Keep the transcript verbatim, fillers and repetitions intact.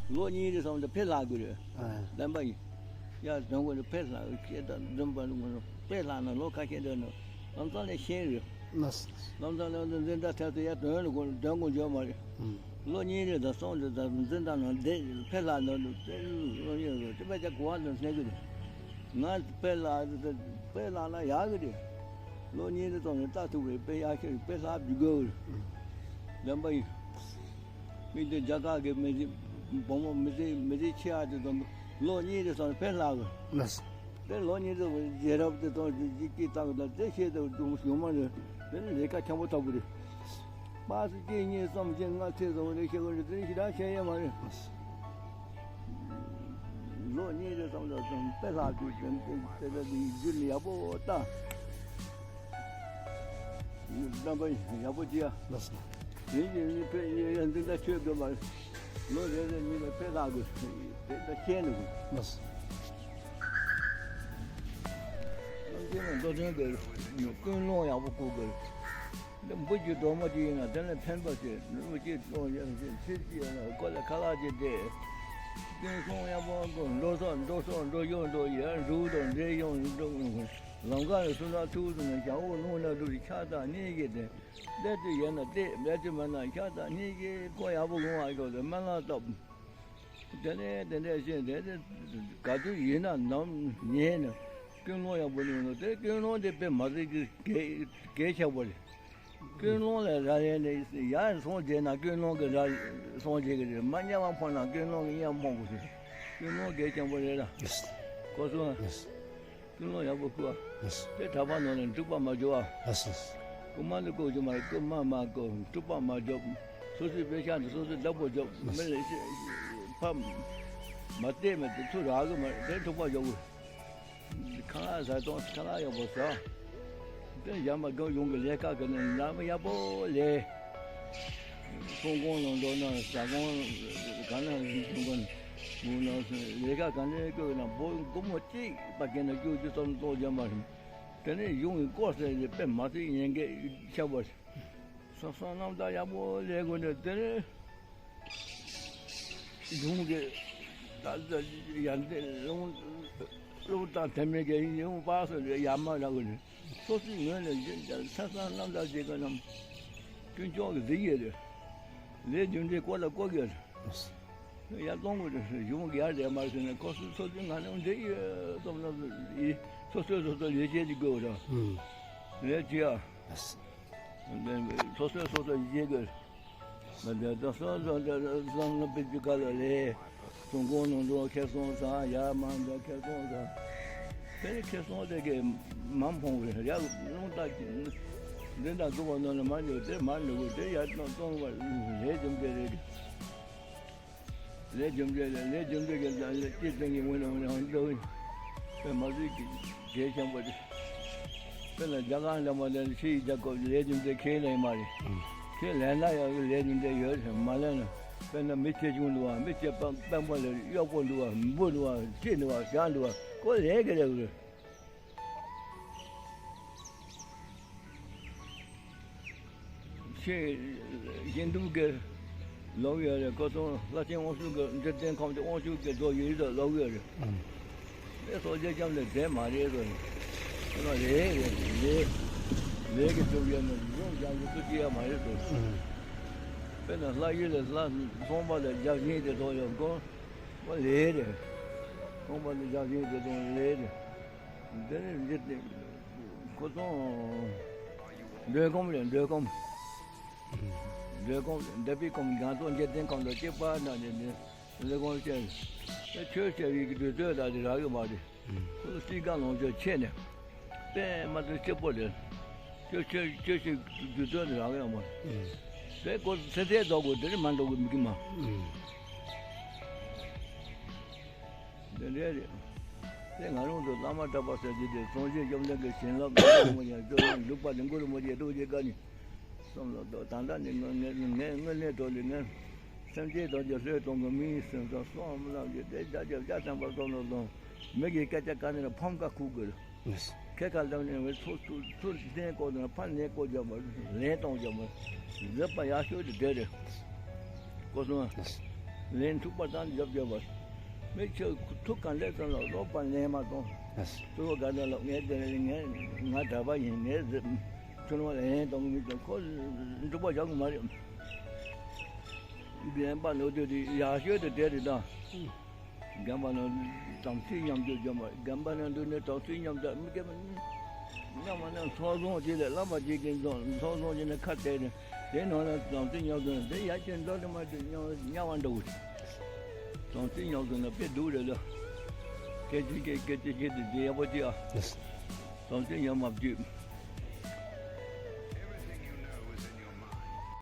ལོ་གཉིས་རེ་ཙམ་དུ་ཕེ་ལྷག་དགོས་རེད། ཨ། བདེན་པ་ཡིན། ཡ་དོན་དགོས་ནི་ཕེ་ལྷག་ཁྱེད་དང་འཛིན་པ་ནི་ཕེ་ལྷག་ན་ལོ་ཁ་ཤས་འདྲ་ནི་ལམ་སང་ལས་ཤེས་རེད། ལམ་སང་ལས་འཛིན་གྲྭ་ཐད་དུ་ཡ་དོན་ནི་དོན་དགོས་འཇོག་མ་རེད། ལོ་གཉིས་རེ་དང་གསུམ་རེ་དང་འཛིན་གྲྭ་ནང་བསྡད་ཕེ་ལྷག་ནང་དུ་ལོ་གཉིས་རེ་དེ་བས་ཀྱང་གོ་བ་འདི་སླེབས་གི་རེད། ང་ཕེ་ལྷག་ཕེ་ལྷག་ན་ཡག་གི་རེད། ལོ་གཉིས་རེ་ཙམ་ནས་ལྟ་ཐུབ་རེད། དཔེ་ཡག་ཤོས་རེད། དཔེ་ལྷག་བརྒྱུད་དགོས་རེད། བདེན་པ་ཡིན། མི་འདི་རྒྱ་གར་གྱི་མི་ཚེ་བུ་མོ་མི་ཚེ་མི་ཚེ་ཆེ་བ་དེ་ཙམ་ལོ་གཉིས་རེ་ཙམ་ཕན་ལྷག་གི། ལགས། དེ་ལོ་གཉིས་རེ་རྒྱལ་རབས་དེ་ཙམ་གྱི་སྐྱིད་བཏང་གི་དང་དེ་ཤེས་དུ་ཡོང་མ་རེད། དེ་ནི་ལས་ཀ་འཁྱམ་པོ་ཐོབ་གི་རེད། པ་སུ་གཅིག་གཉིས་གསུམ་བཞི་ལྔ་ཚེ་ཙམ་རེ་ཤེས་གི་རེད། དེ་ནི་ཞེ་དྲག་ཤེས་ཡོད་མ་རེད། ལོ་གཉིས་རེ་ཙམ་ལ་ཙམ་དཔེ་ལྷག་དུས་ཙམ་དེ་དེ་ལ་ནི་རྒྱུ་ནི་ཡག་པོ་བཏང་། རྣམ་པ་ཡག་པོ་ཅི་ཡ། ལགས་སོ། ཡིན་གྱི་ནི་དཔེ་ཡིན་ཡང་འདི་འདྲ་ཆོས་དགོས་པ། ལོ་རེ་རེ་ཉིན་ལ་དཔེ་ལྷག་དགོས། དེ་འདྲ་ཤེས་ནི་དགོས། ལགས་སོ། སངས་རྒྱས་ལ་མདོ་དོན་དགོས། ཀུན་སློང་ཡག་པོ་བསྐུར་དགོས། འདི་འབུ་གི་སྒྲོན་མ་ཅིག་ཡིན་ན་དེ་ལས་ཕན་པ་ཞིག་ནུ་ཅིག་གཏོང་ཡང་ཞིག་ཚིལ་ཅིག་ཡིན་ན་ཁོ་ལ་ཁ་ལག་ཅིག་སྟེར། ཀུན་སློང་ཡག་པོ་བསྐུར། འགྲོ་སོང་འགྲོ་སོང་འགྲོ་ཡོང་འགྲོ་ཡར་འགྲོ་དང་འདྲེ་ཡོང་འགྲོ། ལམ་ཁ་ལ་སུ་ལ་ཐུག་སོང་ན་ཞག་འོག་རླུང་ལ་འགྲོ་ཆ་དང་གཉིས་ཀྱི་དེ། བསྡད་དུས་ཡོད་ན་བསྡད། བསྡད་དུས་མེད་ན་ཤ་དང་གཉིས་ཀྱིས་ཁོ་ཡག་པོ་ཡོང་བ་ཞོག་ལ་སྨན་བླ་བཏབ། དེ་ནས་དེ་འདྲ་བྱས་དེ་ནས་ག་དུས་ཡིན་ན་ནམ་ཉལ་ནས་ཀུན་སློང་ཡག་པོ་ཉོན་ནོ་དེ་ཀུན་སློང་དེ་དཔེ་མ་སྲིད་ཀྱི་གལ་གལ་ཆེན་པོ་རེད། ཀུན་སློང་ལ་རག་ལས་ནས་ཡར་སོང་བྱས་ན་ཀུན་སློང་གི་རག་སོང་བྱེད་ཀྱི་རེད། མ་ཉལ་བ་ཕོག་ན་ཀུན་སློང་གི་གཉའ་ཕོག་པོ་རེད། ཀུན་སློང་གལ་ཆེན་པོ་རེད་ལ། གོ་སོང་། ཀུན་སློང་ཡག་པོ་བསྐུར་བ། ལགས་སོ། དེ་གྲྭ་པ་ནང་ནས་འཁྲུག་པ་མ་བྱོ་བ། ལགས་སོ། རྐུ་མ་ལ་བསྐུར་རྒྱུ་མ་རེད། རྐུ་མ་མ་བསྐུར། འཁྲུག་པ་མ་བྱོ། སོ་སོའི་དཔེ་ཆ་འདི་སོ་སོས་བདག་པོ་བྱོ། མི་ལ་ཕ་མ་བལྟས་མེད་དུ་ཚུར་རག་གི་མ་རེད། དེ་འཁྲུག་པ་བྱོ་དགོས། ཁ་ལག་ཟ་སྟངས་ཁ་ལག་ཡག་པོ་ཟ། དེ་ཡར་མར་སྒང་གཞུང་གི་ལས་ཀ་གི་ནི་ལམ་ཡག་པོ་ལས། ཚོང་ཁང་ནང་འགྲོ་ན་ཟ་ཁང་ག་ན་ཚོང་ཁང་ངུ་ན་ལས་ཀ་ག་ནས་སྐྱོ་ན་བོ་སྒོར་མོ་གཅིག་པ་གན་ན་སྐྱོ་རྒྱུ་ཙམ་གཏོང་རྒྱུ་མ་རེད། དེ་ནས་གཞུང་གི་སྐོར་ཟེར་ཏེ་དཔེ་མ་སྲིད་ཉེན་ཁ་ཆེ་བ་རེད། ས་སང་རྣམ་དག་ཡག་པོ་ལས་དགོས་ནས་དེ་ནས་གཞུང་གི་ད་ལྟ་ཡར་འདེད་རླུང་རླུང་དང་དེ་མིན་གྱི་ཡིན་པ་སོ་ཡར་མར་རག་གི་རེད། སོ་སོའི་ངོས་ནས་ས་སང་རྣམ་དག་ཅིག་གི་ནམ་ཀུན་སྤྱོད་ཀྱི་གཟི་ཡོད་རེད། ལས་རྒྱུ་འབྲས་སྐོར་ལ་བསྐོར་གྱི་རེད། ཡར་གཏོང་དགོས་རེད། གཞུང་གི་ཡར་ལས་མར་ཟེར་ནས་ཁོ་སོ་སོ་སོའི་ང་ནང་འདི་ཡོད་ཙམ་ལ་ཡིན། སོ་སོས་སོ་སོ་ལས་བྱེད་ཀྱི་དགོས་རེད། ལས་བྱེད་ཨ། སོ་སོས་སོ་སོ་ཡི་གེ། མ་འདི་དང་སོ་སོ་འདི་སོ་སོ་པི་ཅི་ག་ལ་ལས། ཚོང་ཁང་ནང་དུ་ཁེ་བཟང་ཟ། ཡར་མར་འདི་ཁེ་བཟང་ཟ། དེ་ཁེ་བཟང་དེ་གས་མ་འཕོང་བས་ཡར་རླུང་རྟ་གི་འདི་འདྲ་འཛུགས་པ་ནང་ནས་མར་འགྲོ། དེ་མར་འགྲོ་དགོས། དེ་ཡར་གཏོང་གཏོང་བ་ལས་རྒྱུ་འབྲས་རེད། ལས་རྒྱུ་འབྲས་ལས་ལས་རྒྱུ་འབྲས་ཀྱི་ལས་ལས་སྐྱེ་ཚན་གྱི་ངོས་ནས་འོང་ཡང་འདོད་པས་མ་གཟིགས་ཀྱི་གལ་ཆེན་པོ་རེད། དཔེར་ན་རྒྱ་གར་འདྲ་མ་ལས་ཕྱི་ཡི་རྒྱལ་ཁབ་ལས་རྒྱུ་འབྲས་ཁས་ལེན་མ་རེད། ཁས་ལེན་ན་ཡང་ལས་རྒྱུ་འབྲས་ཡོད་རེད། མ་ལེན་ན་དཔེར་ན་མི་ཆེ་ཆུང་འདུག་བ། མི་ཆེ་དཔོན་དཔོན་པོ་ལས་གཡོག་པོ་འདུག་བ། འབུ་འདུག་བ། ཁྱི་འདུག་བ། བྱ་འདུག་བ། ཁོ་ལས་ཀྱི་རེད། ཆེས་ཞིང་སྡུག་གི་ལོག་ཡོད་རེད། ཁོ་ཚོ་བླ་ཆེན་དབང་ཕྱུག་གི་འཇིག་རྟེན་ཁམས་ཀྱི་དབང་ཕྱུག་གི་རྫོགས་ཡོད་དུ་ལོག་ཡོད་རེད། དེ་སོགས་རྗེ་ཙམ་ལས་འདས་མ་རེད་ཟེར། ཁོ་ན་ལས་རེད། ལས་ལས་ཀྱི་གྲུབ་ཡོད་ན་ཡོངས་རྒྱག་རྒྱུ་སུ་ཅི་ཡང་མ་རེད་ཟེར། དཔེར་ན་ལྷ་ཡུལ་ལ་ལྷ་ཚངས་པ་ལ་བརྒྱ་བྱིན་དེ་ཐོག་ཡོད་ཁོ་ཁོ་ལས་རེད། ཚངས་པ་ལ་བརྒྱ་བྱིན་དེ་ཐོག་ལས་རེད། འདི་ནི་འདི་ནི་ཁོ་ཚོ་འདོད་ཁམས་རེད། འདོད་ཁམས། འདོད་ཁམས་འདོད་པའི་ཁམས་རྒྱ་མཚོ་འཇིག་རྟེན་ཁམས་དང་གཅིག་པ་ན་ནི་ནི་འདོད་ཁམས་ཅན། དེ་ཆོས་བྱ་བའི་གི་དུས་ཚོད་ལ་དེ་རག་གི་མ་རེད། ཁོ་ཚོ་སྲིད་ཀ་ལོངས་སྤྱོད་ཆེ་ནས་དཔེ་མ་ཚོད་སྐྱིད་པོ་རེད། ཆོས་ཆོས་ཆོས་ཤིག་དུས་ཚོད་ནི་རག་གི་ཡོད་མ་རེད། དེ་ཁོ་ཚོ་ཚེ་ཚད་རྫོགས་དགོས། དེ་ནི་མ་འགྲོ་གི་མི་གི་མ། དེ་འདྲ་རེད། དེ་ང་རང་ཚོ་བླ་མ་གྲྭ་པ་ཟེར་གྱི་དེ་སངས་རྒྱས་བཅོམ་ལྡན་འདས་བྱིན་རླབས་མ་ཡོང་བ་ཡང་སྐྱོ་རུང་འཇུག་པ་དེ་མགུར་མོ་རྒྱལ་ཐུགས་རྗེ་བཀའ་ནི་བསམ་ལ་ད་ལྟ་ནི་ངས་ངས་ངས་དངོས་གནས་དྲང་ལས་ངས་སེམས་ཅན་ཐམས་ཅད་བློས་གཏོང་གི་མིའི་སེམས་ཙམ་བསམ་བློ་བྱས་ཏེ་བརྒྱ་ཆ་བརྒྱ་ཐམ་པ་བསམ་བློ་གཏོང་མི་གི་སྐད་ཆ་ག་ནས་ཕམ་ཁ་ཁུག་དགོས། ཁྱེད་ཁ་ལམ་ནས་ཚུར་ཚུར་ཚུར་ལན་བསྐོར་དང་ཕར་ལན་བསྐོར་རྒྱག་མ་ལན་གཏོང་རྒྱག་མ་མཛད་པ་ཡག་ཤོས་དེ་དེ་རེད། ཁོ་སོང་། ལན་འཁྲུག་པ་དང་རྒྱབ་རྒྱབ་པ། མི་ཁྱོད་ཐུགས་གང་ལས་ཙམ་ལ་ལོག་པ་ལན་མ་གཏོང་། ལགས་སོ། ཐུགས་ག་ད་ལ་ངས་དེ་ལ་ངས་ང་གྲྭ་པ་ཡིན། ངས་ཟེར་ཁྱོད་ལ་ལན་གཏོང་གི་མི་དང་ཁོ་འདུག་པ་བཞག་གི་མ་རེད། རྒན་པ་ནོར་དུས་དེ་ཡག་ཤོས་དེ་དེ་རེད་ད། རྒན་པ་ནང་དམ་ཚིག་ཉམས་རྒྱུ་རྒྱུ་མ་རྒན་པ་ནང་དུ་ནས་དམ་ཚིག་ཉམས་ད་མི་རྒན་པ་མཉམ་མ་ནང་ཚོགས་བཟང་བྱས་ལས་བླ་མ་བྱེད་ཀྱིན་ཚོགས་ཚོགས་བཟང་བྱས་ནས་ཁ་གཏད་ནས་དེ་ནང་ལ་དམ་ཚིག་ཉམས་དུ་དེ་ཡ་ཅན་འདྲ་དུ་མ་དུ་ཉམས་ཉམས་པ་འདྲ་བོ། དམ་ཚིག་ཉམས་དུ་ན་དཔེ་སྡུག་རེད་ལ། སྐད་ཅིག་སྐད་སྐད་ཅིག་སྐད་དེ་དེ་ཡག་པོ་ཅིག་ཨ། དམ་ཚིག་ཉམས་མ་བཅུག